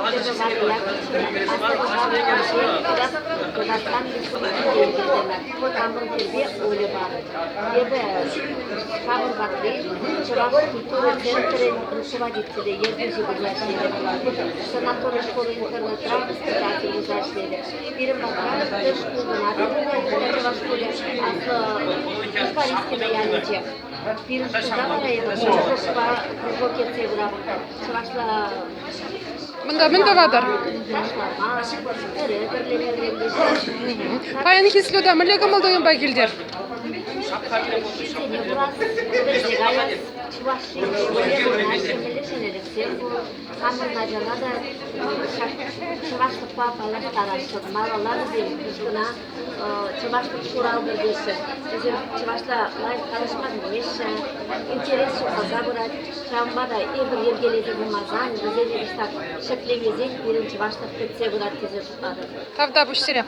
Эпӗ Валя Яковлевна Аслӑ Тутарстан Республикинче йӗркелемӗр. Хамӑн хӗрпе Ольӑпа. Эпӗ хамӑр патри Чӑваш культура центрӗн руководителӗ, ертӳҫи пулса ӗҫлетӗп. Санатори школа-интернатра воспитатель пулса ӗҫлетӗп. Пирӗн патра пӗр шкул кӑна чӑваш шкулӗ Аслӑ Борискино ялӗнче. Пирӗн шкулта вара эпӗ кружокпа кружок ертсе пыратӑп. Чӑвашла Мында мӗн тӑватӑр? Ташлама, тӗрӗ тӗрлеме вӗрентеҫҫӗ. Паянхи слета мӗнле кӑмӑл-туйӑмпа килтӗр? Ҫынсене курас, пӗлсе каяс, чӑваш мӗнле пурӑнаҫҫӗ, мӗнле ҫӗнӗлӗхсем пур. Хамӑрӑн ачана та ҫак чӑвашлӑхпа паллаштарасшӑн. Малалла вӗсем кӑна чӑвашлӑх ҫуралтӑр теҫҫӗ. Вӗсем чӑвашла лайӑх калаҫма пӗлмеҫҫӗ, интерес ҫухалса пырать. Ҫавӑнпа та эпир йӗркелесе пымасан, вӗсене кӑштах ҫӗклемесен пирӗн чӑвашлӑх пӗтсе пырать тесе шутлатӑп. Тавтапуҫ сире.